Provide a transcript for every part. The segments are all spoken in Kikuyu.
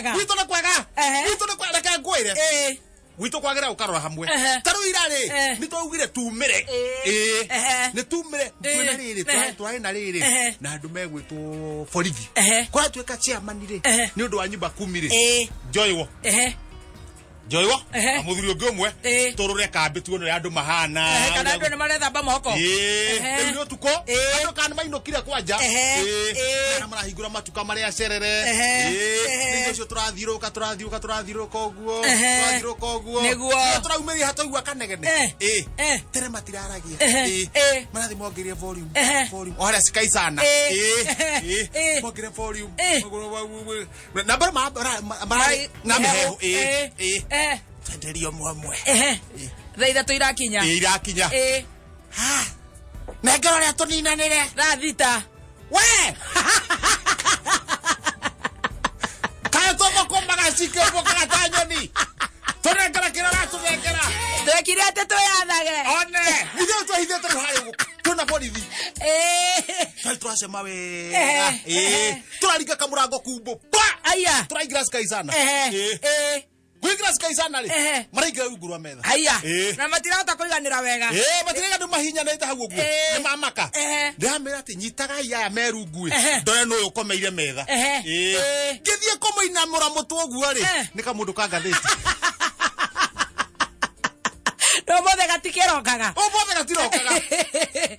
kwega. Gwitũ nĩ kwega. Ehe. Gwitũ nĩ kwega, reke ngwĩre. Ĩĩ. Gwitũ kwagĩra ũkarora hamwe. Ehe. Ta rĩu ira rĩ, Eh. nĩ twaugire tumĩre. Ĩĩ. Ĩĩ. Ehe. Nĩ tumĩre, twĩna Ĩĩ. rĩrĩ, Ehe. twarĩ na rĩrĩ, Ehe. na andũ megwĩtwo borithi. Ehe. Kwaratuĩka chairman rĩ, Ehe. nĩ ũndũ wa nyumba kumi rĩ, Ĩĩ. njoywo. Ehe. Njoywo, Ehe. na mũthuri ũngĩ ũmwe, Ĩĩ. tũrũre kambĩ tuone ũrĩa andũ mahana. Ehe, kana andũ nĩ marethamba moko. Ĩĩ, Ehe. rĩu nĩ ũtukũ Ĩĩ. andũ kana nĩmainũkire kwanja Ehe. Ĩĩ. Ĩĩ. Kana marahingũra matuka marĩa cerere Ehe. Ĩĩ. Ehe. Ningĩ ũcio tũrathiũrũka tũrathiũrũka tũrathiũrũka ũguo Ehe. tũrathiũrũka ũguo Nĩguo. Rĩrĩa tũraumĩria ha twaigua kanegene Eh. Ĩĩ. Eh. tere matiraragia Ehe. Ĩĩ. Ĩĩ. marathiĩ mongerie volume Ehe. volume o harĩa cikaicana Ĩĩ. Ĩĩ. Ehe. Ĩĩ. Ĩĩ. mongerie volume Ĩĩ. na bado mararĩ na mĩhehu Ĩĩ. Ĩĩ. Ehe. twenderio ũmwe ũmwe Ehe. Thaa ithatũ irakinya. Ĩĩ, irakinya Ĩĩ. Ha! nengera ũrĩa tũninanĩre Thaa thita. we kaĩ tũthũkũmaga cikĩmbũkaga ta nyoni tũnengera kĩrĩa ũratũnengera Twekire atĩ twĩyathage. one ithuĩ twehithĩte rĩu harĩa ũguo twĩna borithi Ĩĩ. twari tũracema wega Ehe, Ĩĩ. ehe. tũraringa kamũrango kumbu pa Aya. tũraingĩra cikaicana Ehe. Ĩĩ. Ĩĩ. kũingĩra cikaicana rĩ Ehe. maraingĩra rungu rwa metha Aya. Ĩĩ. Na matirahota kũiganĩra wega. Ĩĩ, matirega andũ mahinyanĩte hau ũguo Ĩĩ. nĩ mamaka Ehe. ndĩramĩra atĩ nyitagai aya me rungu ĩ Ehe. ndore nũ ũyũ ũkomeire metha Ehe. Ĩĩ. Ĩĩ. ngĩthiĩ kũmũinamũra mũtwe ũguo rĩ Eh. nĩ kamũndũ ka ngathĩti No mothe gatikĩrokaga. ũmũthĩ gatirokaga Ĩĩ.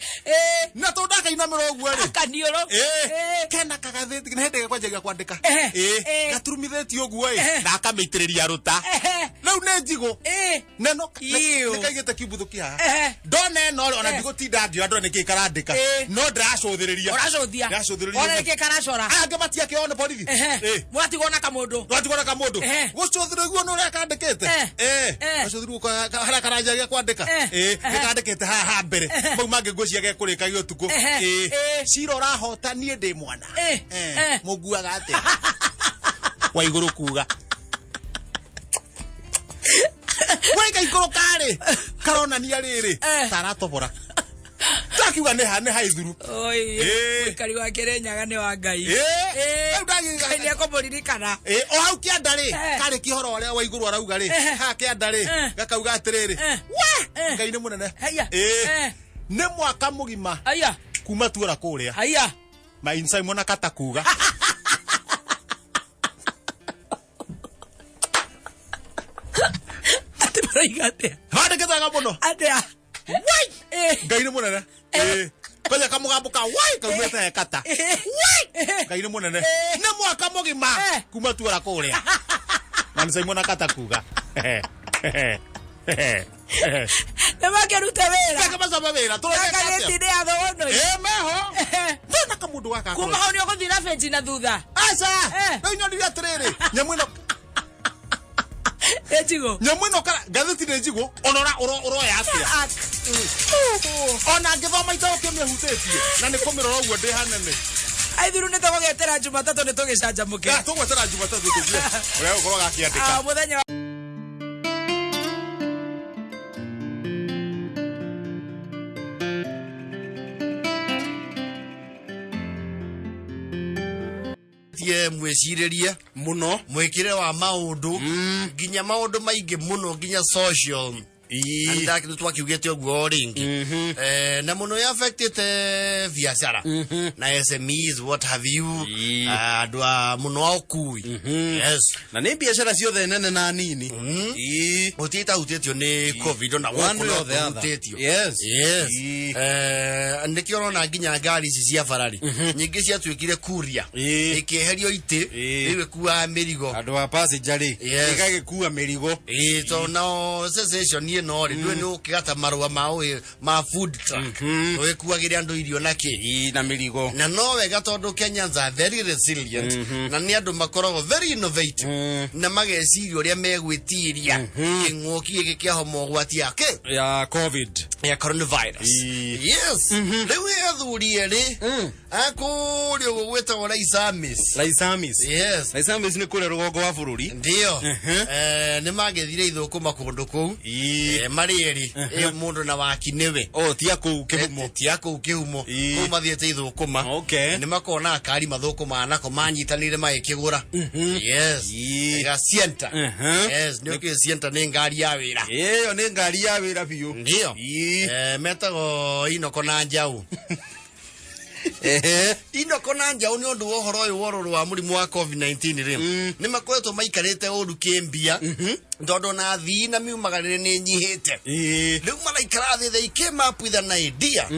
na tondũ ndakainamĩra ũguo rĩ Kaniũrũ. Ĩĩ. Ĩĩ. kena kagathĩti nĩ hĩndĩ gekwanjagia kwandĩka Ehe. Ĩĩ. Ĩĩ. gaturumithĩtie ũguo ĩ Ehe. na akamĩitĩrĩria rũta Ehe. rĩu nĩ njigũ Ĩĩ. neno Iu. nĩkaigĩte kimbuthuki haha Ehe. ndona ĩno rĩ ona Eh. ndigũtinda ngĩoya ndone nĩkĩ karandĩka Ĩĩ. no ndĩracũthĩrĩria Ũracũthia. Ndĩracũthĩrĩria Wona nĩkĩ karacora. aya angĩ matiakĩoywo nĩ borithi Ehe. Ĩĩ. Mwatigwo na kamũndũ. twatigwo na kamũndũ Ehe. gũcũthĩrĩrio nĩ ũrĩa kandĩkĩte Eh. Ĩĩ. Eh. gũcũthĩrĩrio harĩa karanjagia kwandĩka Eh. Ĩĩ, Ehe. nĩkandĩkĩte haha ha mbere mau mangĩ ngwĩciria gekũrĩkagia ũtukũ Ehe. Ĩĩ. Ĩĩ. cira ũrahota niĩ ndĩ mwana Eh. Eh. Eh. mũnguaga atĩa wa igũrũ kuga wega igũrũ karĩ karonania rĩrĩ Eh. taratobora takiuga nĩ ha nĩ haithuru Oi. Ĩĩ. Mũikari wa Kĩrĩnyaga nĩ wa Ngai. Ĩĩ. Ĩĩ. Rĩu ndagĩ- Ngai nĩekũmũririkana. Ĩ, o hau kĩanda rĩ Eh. karĩ kĩhoro ũrĩa wa igũrũ arauga rĩ Eh. haha kĩanda rĩ Eh. gakauga atĩrĩrĩ Eh. we Eh. ngai nĩ mũnene Haiya. Ĩ, Eh. nĩ mwaka mũgima Aya. kuma tuora kũrĩa Aya. mainsai mona kata kuga Atĩ maroiga atĩa? handĩkĩte wega mũno Atĩa? Wai! Ĩĩ. ngai nĩ mũnene Ĩ. kwanja kamũgambo ka wai kaumĩte he kata Ĩĩ. ngai nĩ mũnene Eh. nĩ mwaka mũgima Eh. kuma tuora kũrĩa mainsai mona kata kuga Nĩ makĩrute wĩra. Reke macaba wĩra tũreke Ngathĩti atĩa nĩ ya thogono. Ĩ, meho ndona kamũndũ gaka Kuma hau nĩ ũgũthiĩ na benji na thutha. aca Eh. rĩu nyonire atĩrĩrĩ nyamũ ĩno Nĩ njigũ. nyamũ ĩno kara ngathĩti nĩ njigũ ona ũroya atĩa ona ngĩthoma itaũkĩmĩhutĩtie na nĩ kũmĩrora ũguo ndĩ hanene Aithiru nĩ tũgũgĩetera Jumatatũ nĩ tũgĩcanjamũke. Na, tũgwetera Jumatatũ tũthiĩ ũrĩa gũkorwo gakĩandĩka Ah, mũthenya wa tie mwĩcirĩrie muno mwĩkĩre wa maũndũ nginya maũndũ maingĩ mũno nginya social Ii. nä twakiugä ũguo o rĩngĩ Eh, na mũno yaffectĩte biacara na SMEs what have you Ii. Ah, andũ a mũno a ũkui yes na nä biacara ciothe nene na nini Ii. gũtirĩ itahutĩtio nĩ covid ona One gũkũ way no or the other. kũhutĩtio Yes. yes Ii. Eh, nĩkĩo ũrona nginya ngari ici cia barari nyingĩ ciatuĩkire kuria Ii. ĩkĩeherio itĩ Ii. rĩu ĩkuaga mĩrigo andå a passenger rä Yes. ĩgagĩkua mĩrigo ĩĩ tondũ nao cessation ĩno rĩ ndũĩ nĩ ũkĩgata marũa ma ũĩ ma food truck ũgĩkuagĩre andũ irio na kĩ Ii, na mĩrigo na no wega tondũ Kenyans are very resilient na nĩ andũ makoragwo very innovative na mageciria ũrĩa megwĩtiria kĩng'ũki gĩkĩ kĩa homa ũgwati ya kĩ ya covid Ya coronavirus. Yes, rĩu he athuri erĩ akũrĩa ũguo gwĩtagwo Laisamis. Laisamis. Yes. Laisamis nĩ kũrĩa rũgongo wa bũrũri. Ndio. Nĩ magethire ithũkũma kũndũ kũu. Marĩ erĩ. Mũndũ na waki nĩwe. O tia kũu kĩhumo. Tia kũu kĩhumo. Kũu mathiĩte ithũkũma. Okay. Nĩ makona akari mathũkũma nako manyitanĩire magĩkĩgũra. Yes. Ga Sienta. Yes, nĩ ũkĩũĩ Sienta nĩ ngari ya wĩra. Ĩyo nĩ ngari ya wĩra biũ. Ndio. Metagwo Inoko na Njaũ. Ehe. Inoko na Njaũ nĩ ũndũ wa ũhoro ũyũ wa ũrũrũ wa mũrimũ wa COVID-19 rĩ, nĩ makoretwo maikarĩte ũru kĩmbia, tondũ na thii na miumagarĩre nĩ nyihĩte. Rĩu maraikara thĩ, they came up with an idea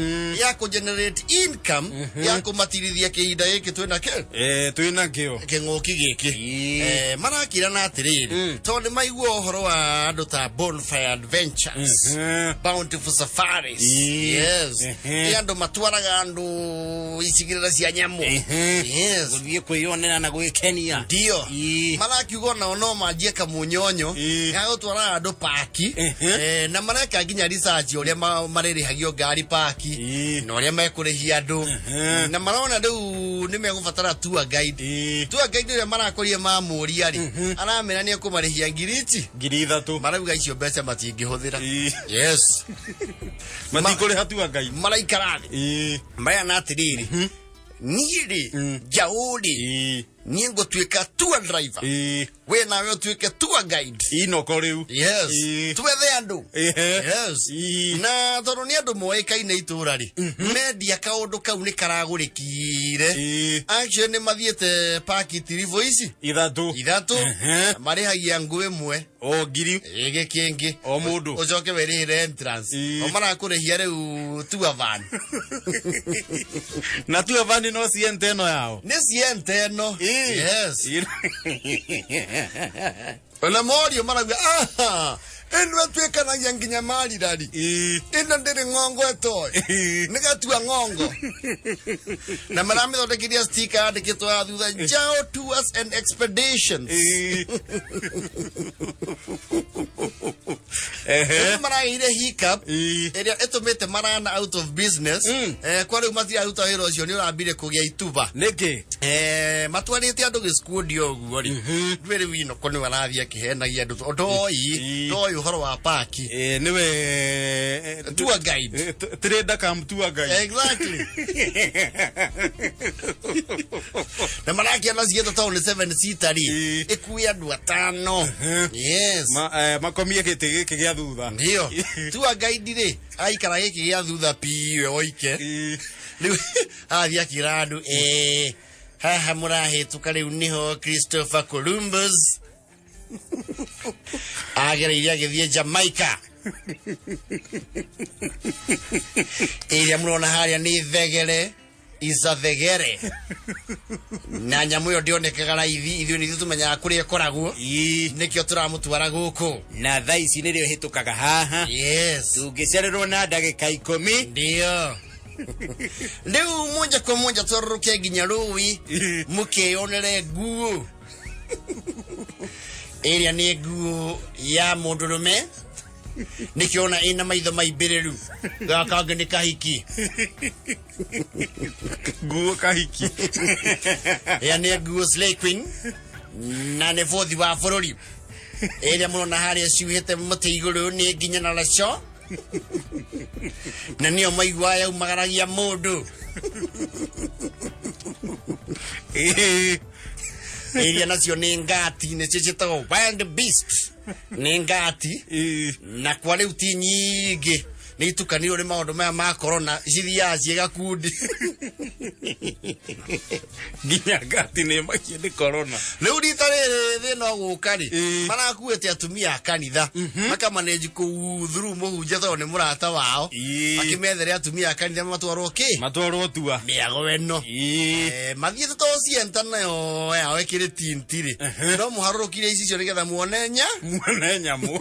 ya kũ generate income ya kũmatirithia kĩhinda gĩkĩ twĩna kĩ. Twĩna kĩo. Kĩng'ũki gĩkĩ. Marakirana atĩrĩrĩ, tondũ nĩ maigua ũhoro wa andũ ta Bonfire Adventures, Bountiful Safaris. Yes. Nĩ andũ matwaraga andũ icigĩrĩra cia nyamũ. Yes. Gũthiĩ kwĩyonera na gwĩkenia. Ndio. Marakiuga onao no manjie kamunyonyo ga gũtwara andũ paki. Na mareka nginya research ũrĩa marĩrĩhagio ngari paki na ũrĩa mekũrĩhia andũ, na marona rĩu nĩ megũbatara tour guide. Tour guide ũrĩa marakorire mamũria rĩ, aramera nĩ ekũmarĩhia ngiri ici 3,000. Marauga icio mbeca matingĩhũthĩra. Yes. Matikũrĩha tour guide. Maraikara thĩ, marana atĩrĩrĩ, niĩ rĩ, Njaũ rĩ, niĩ ngũtuĩka tour driver, we nawe ũtuĩke tour guide. Inoko rĩu. Yes. Twethe andũ. Yes. Na tondũ nĩ andũ moĩkaine itũra rĩ, mendia kaũndũ kau nĩ karagũrĩkire. Actually nĩ mathiĩte paki tiribo ici 3. 3. Marĩhagia ngũ ĩmwe. O ngiri. Ĩgĩ kĩngĩ. O mũndũ. Ũcoke wĩrĩhĩre entrance. O marakũrĩhia rĩu tour van. Na tour van no Sienta ĩno yao. Nĩ Sienta ĩno. Yes. Ona morio marauga, aha, ĩno ĩtuĩkanagia nginya marirari. Ĩno ndĩrĩ ng'ongo ĩtoĩ. Nĩ gatua ng'ongo. Na maramĩthondekeria sticker yandĩkĩtwo ya thutha, Njao Tours and Expeditions. Rĩu maragĩire hiccup ĩrĩa ĩtũmĩte marana out of business. Kwa rĩu matiraruta wĩra ũcio, nĩ ũrambire kũgĩa ituba. Nĩkĩ? Matwarĩte andũ gĩcikundi ũguo rĩ, ndwĩ rĩu Inoko nĩwe arathiĩ akĩhenagia andũ tondũ ndoĩ ndoĩ ũhoro wa paki. Nĩwe Tour guide. Trader cum tour guide. Exactly. Na marakĩona ciĩtwo tondũ nĩ seven seater rĩ, ĩkue andũ 5. Yes. Makomie gĩtĩ gĩkĩ gĩa thutha. Ndio. Tour guide rĩ, aikara gĩkĩ gĩa thutha piũ oike. Rĩu athiĩ akĩra andũ, haha mũrahĩtũka rĩu nĩho Christopher Columbus agereire agĩthiĩ Jamaica. Ĩrĩa mũrona harĩa nĩ thegere, ica thegere, na nyamũ ĩyo ndĩonekaga raithi, ithuĩ nĩ ithuĩ tũmenyaga kũrĩa ĩkoragwo, nĩkĩo tũramũtwara gũkũ. Na thaa ici nĩrĩo ĩhĩtũkaga haha. Yes. Tũngĩcererwo na ndagĩka 10. Ndio. Rĩu moja kwa moja twarũrũke nginya rũi mũkĩyonere nguo ĩrĩa nĩ nguo ya mũndũrũme, nĩkĩona ĩna maitho maimbĩrĩru, gaka kangĩ nĩ kahiki. Nguo kahiki. Ĩrĩa nĩ nguo Slay Queen na nĩ bothi wa bũrũri. Ĩrĩa mũrona harĩa ciuhĩte mũtĩ igũrũ nĩ nginya na raco, na nĩyo maiguaga yaumagaragia mũndũ. Iria nacio nĩ ngati, nĩcio ciĩtagwo wild beast, nĩ ngati. Na kwa rĩu ti nyingĩ, nĩ itukanirwo nĩ maũndũ maya ma corona, cithiaga ciĩ gakundi. Nginya ngati nĩ makie nĩ corona. Rĩu rita rĩrĩ thĩna ũgũka rĩ, marakuĩte atumia a kanitha, makamanage kũu through mũhunjia tondũ nĩ mũrata wao, makĩmethere atumia a kanitha matwarwo kĩ? Matwarwo tua. Mĩago ĩno. Mathiĩte to Sienta nayo yao ĩkĩrĩ tinti rĩ, no mũharũrũkire icicio nĩgetha muone nya Muone nyamũ.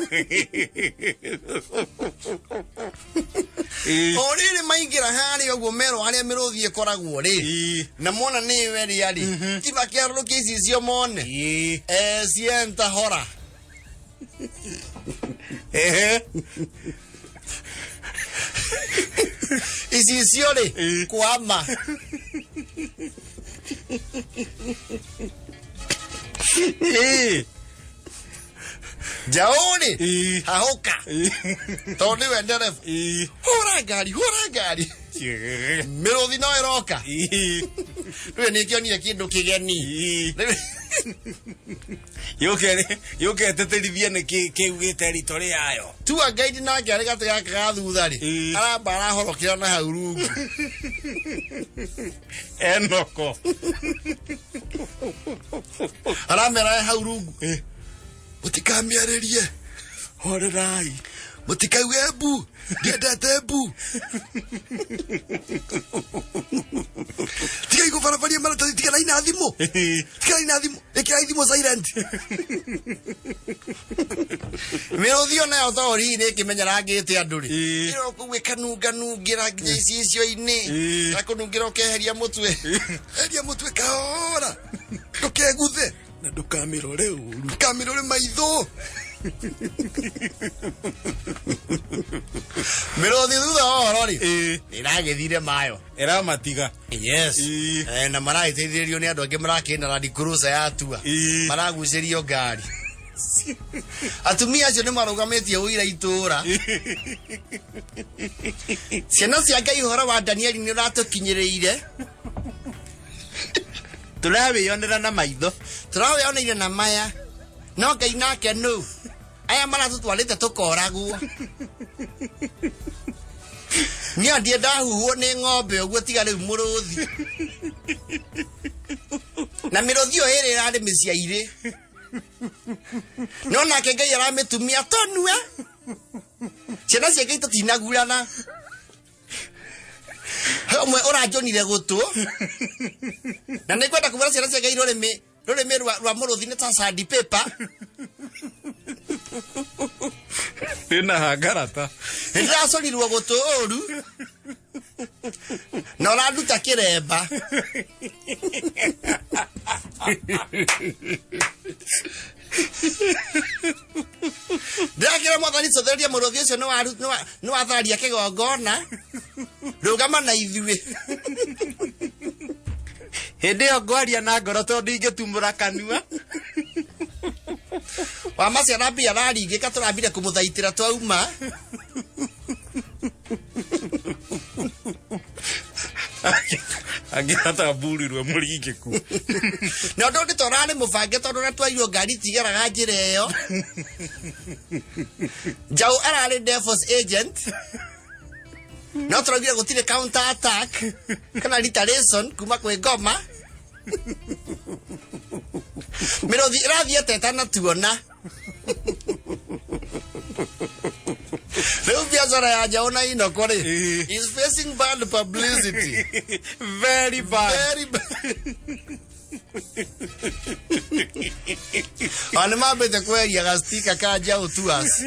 O rĩrĩ maingĩra harĩa ũguo merwo harĩa mĩrũthi ĩkoragwo rĩ, na mona nĩ we rĩa rĩ, ti makĩharũrũkia icicio mone. Sienta hora. Icicio rĩ kwama. Njaũ rĩ hahũka tondũ nĩwe ndereba. Hũra ngari, hũra ngari, mĩrũthi no ĩroka. Rĩu nĩ kĩonire kĩndũ kĩgeni. Yũke ĩtĩtĩrithie nĩ kĩu gĩ territory yayo. Tua guide nake arĩ gatĩ gaka ga thutha rĩ, aramba arahorokera na hau rungu. Enoko. Aramera hau rungu, mũtikamĩarĩrie. Horerai. Mũtikauge mbu, ndiendete mbu. Tigai gũbarabaria maratathi, tiganai na thimũ, tiganai na thimũ, ĩkĩrai thimũ silent. Mĩrũthi onayo to hihi nĩ ĩkĩmenya rangĩte andũ rĩ, ĩro kũu ĩkanunganungĩra nginya icicio-inĩ. Yakũnungĩra ũkeheria mũtwe, heria mũtwe kahora, ndũkeguthe. Na ndũkamĩrore ũru. Ndũkamĩrore maitho. Mĩrũthi thutha wa ũhoro rĩ, nĩ ĩragĩthire mayo. Ĩramatiga. Yes. Na maragĩteithĩrĩrio nĩ andũ angĩ marakĩrĩ na Land Cruiser ya tua. Maragucĩrio ngari. Atumia acio nĩ marũgamĩtie ũira itũũra. Ciana cia Ngai, ũhoro wa Danieli nĩ ũratũkinyĩrĩire. Tũrawĩyonera na maitho. Tũrawĩoneire na maya. No Ngai nake nũ aya maratũtwarĩte tũkoragwo. Niĩ ndiĩ ndahuhwo nĩ ng'ombe ũguo, tiga rĩu mũrũthi. Na mĩrũthi ĩyo ĩrĩ ĩrarĩ mĩciairĩ, no nake Ngai aramĩtumia tũnue. Ciana cia Ngai, tũtinagurana. He ũmwe ũranjonire gũtũ, na nĩ ngwenda kumwĩra, ciana cia Ngai, rũrĩmĩ rwa mũrũthi nĩ ta sandpaper. Ĩna hangarata. Nĩ ndĩracorirwo gũtũ ũru na ũranduta kĩremba. Ndĩrakĩra Mwathani, cũthĩrĩria mũrũthi ũcio nĩ watharia kĩgongona, rũgama na ithuĩ. Hĩndĩ ĩyo ngwaria na ngoro tondũ ndingĩtumũra kanua. Wa maciara mbia araringĩka, tũrambire kũmũthaitĩra twauma. Angĩatamburirwe mũringĩku. Na ũndũ ũngĩ tũrarĩ mũbange, tondũ ũrĩa twairwo ngari tigeraga njĩra ĩyo. Njaũ ararĩ devil's agent, no tũraugire gũtirĩ counter attack kana retaliation kuma kwĩ ngoma. Mĩrũthi ĩrathiĩ ĩteta na tuona rĩu biacara ya njaũ na Inoko rĩ is facing bad publicity. Very bad. Very bad. Ona nĩ mambĩte kweria gastika ka njaũ tours.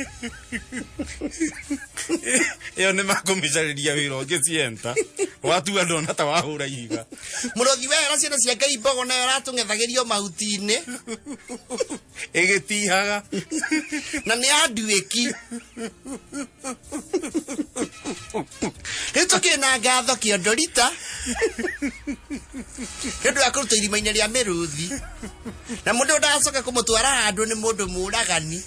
Ĩyo nĩ makũmĩcarĩria wĩra ũngĩ cienta watua ndona ta wahũra ihiga. Mũrũthi wehera, ciana cia Ngai, mbogo nayo ĩratũng'ethagĩrio mahuti-inĩ. Ĩgĩtihaga. Na nĩ anduĩki. Rĩu tũkĩrĩ na ngatho kĩondorita nĩ ũndũ wa kũrutwo irima-inĩ rĩa mĩrũthi, na mũndũ ũyũ ndagacoka kũmũtwara handũ nĩ mũndũ mũragani.